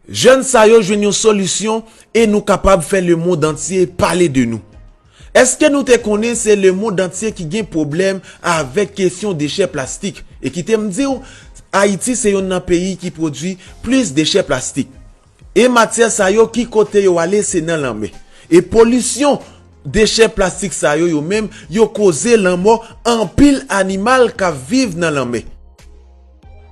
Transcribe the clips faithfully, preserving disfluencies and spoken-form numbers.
Jèn sa yo jwenn yon solisyon e nou kapab fè lemonn antye pale de nou. Èske nou te konnen se lemonn antye ki gen pwoblèm avèk kesyon dechè plastik? E kite m di w, Ayiti se youn nan peyi ki pwodui plis dechè plastik. E matyè sa yo ki kote yo ale se nan lanmè. E polisyon dechè plastik sa yo yo menm yo koze lanmò anpil animal k ap viv nan lanmè.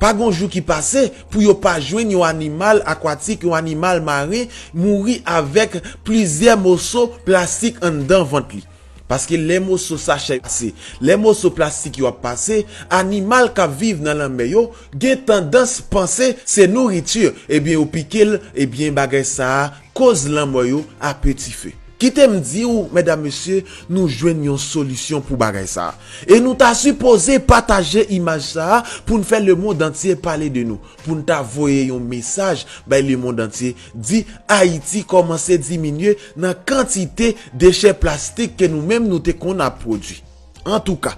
Pa gon jou ki pase pou yo pa jwenn yon animal akwatik, yon animal maren mouri avèk plizyè moso plastik anndan vant li. Paske lè moso sachè pase, lè moso plastik yo ap pase, animal k ap viv nan lanmè yo gen tandans panse se nouriti, ebyen yo pike l, ebyen bagay sa a koz lanmò yo a peti fe. Kite m di w, medam, mesye, nou jwenn yon solisyon pou bagay sa a. E nou ta sipoze pataje imaj sa a pou n fè lemonn antye pale de nou, pou n ta voye yon mesaj bay lemonn antye, di Ayiti kòmanse diminye nan kantite dechè plastik ke nou menm nou te konn ap pwodui. Antouka,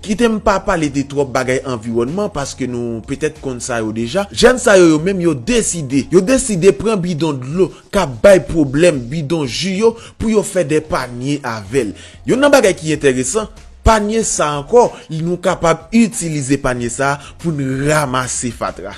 kite m pa pale de twòp bagay anviwònman paske nou petèt konn sa yo deja. Jèn sa yo, yo menm yo deside, yo deside pran bidon dlo k ap bay pwoblèm, bidon ji yo, pou yo fè de panye avè l. Youn nan bagay ki enteresan, panye sa ankò, nou kapab itilize panye sa pou n ranmase fatra.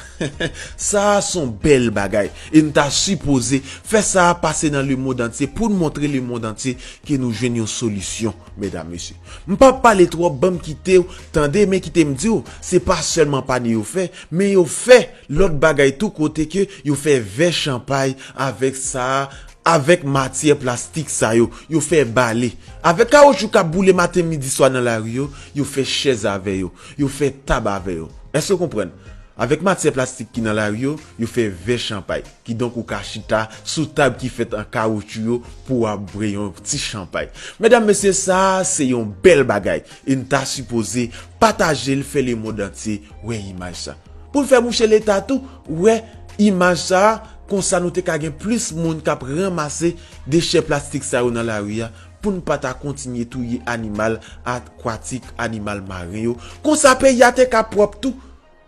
Sa a se yon bèl bagay e n ta sipoze fè sa a pase nan lemonn antye pou n montre lemonn antye ke nou jwenn yon solisyon, medam, mesye. M p ap pale twòp, ban m kite w tande, men kite m di w, se pa sèlman panye yo fè, men yo fè lòt bagay tou kote ke yo fè vè chanpay avèk sa a, avèk matyè plastik sa yo, yo fè bale. Avèk kawoutchou k ap boule maten, midi, swa nan lari yo, yo fè chèz avè yo, yo fè tab avè yo. Èske w konprann? Avèk matyè plastik ki nan lari yo, yo fè vè chanpay. Kidonk, ou ka chita sou tab ki fèt an kawoutchou yo pou w ap bwè yon ti chanpay. Medam, mesye, sa a se yon bèl bagay. E n ta sipoze pataje l, fè lemonn antye wè imaj sa. Pou n fè mouche Leta tou wè imaj sa a, konsa nou te ka gen plis moun k ap ranmase dechè plastik sa yo nan lari a, pou n pa ta kontinye touye animal akwatik, animal maren yo. Konsa peyi a te ka pwòp tou.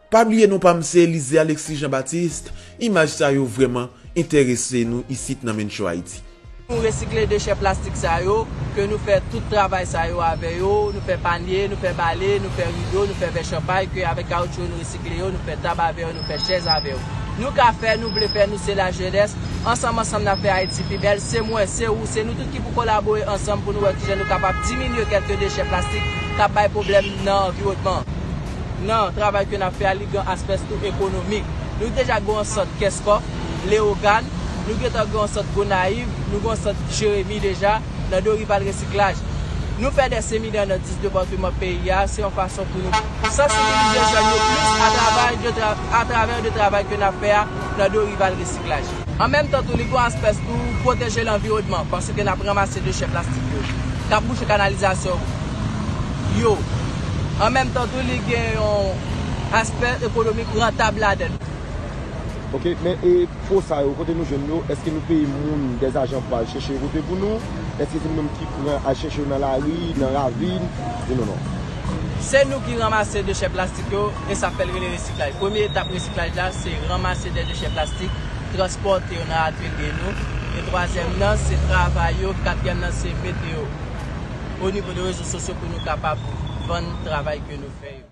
Pa bliye non pa m se Elize Alexis Jean Baptiste. Imaj sa yo vrèman enterese nou isit nan Mencho Haiti. Nou resikle dechè plastik sa yo, ke nou fè tout travay sa yo avè yo, nou fè panye, nou fè bale, nou fè rido, nou fè vè chanpay, ke avèk kawoutchou yo nou resikle yo, nou fè tab avè yo, nou fè chèz avè yo. Nou ka fè, nou vle fè, nou se lajenès, ansanm, ansanm n ap fè Ayiti pi bèl, se mwen, se ou, se nou tout ki pou kolabore ansanm pou nou wè kijan nou kapab diminye kèlke dechè plastik k ap bay pwoblèm nan anviwònman an. Nan travay ke n ap fè a, li gen aspè tou ekonomik. Nou deja gen yon sant Kèskòf, Leyogàn, nou gentan gen yon sant Gonayiv, nou gen yon sant Jeremi deja, nan do Rival Resiklaj. Nou fè de seminè nan dis depatman peyi a, se yon fason pou nou sansibilize jèn yo plis atravè de tra-, atravè de travay ke n ap fè a nan do Rival Resiklaj. An menm tan tou, li gen yon aspè tou pwoteje lanviwònman, paske n ap ranmase dechè plastik yo, k ap bouche kanalizasyon yo. An menm tan tou, li gen yon aspè ekonomik rantab ladan l. Ok, men e po sa yo, kote nou jwenn yo, èske nou peye moun, dè ajan pou al chèche yo kote pou nou? Èske se nou menm ki pran al chèche yo nan lari, nan ravin? Di nou non. Se nou ki ranmase dechè plastik yo e sa fè l rele resiklaj. Premye etap resiklaj la, se ranmase de dechè plastik, transpòte yo nan atelye nou. E twazyèm nan, se travay yo. Katriyèm nan, se mete yo o nivo de rezo sosyo pou nou kapab vann travay ke nou fè yo.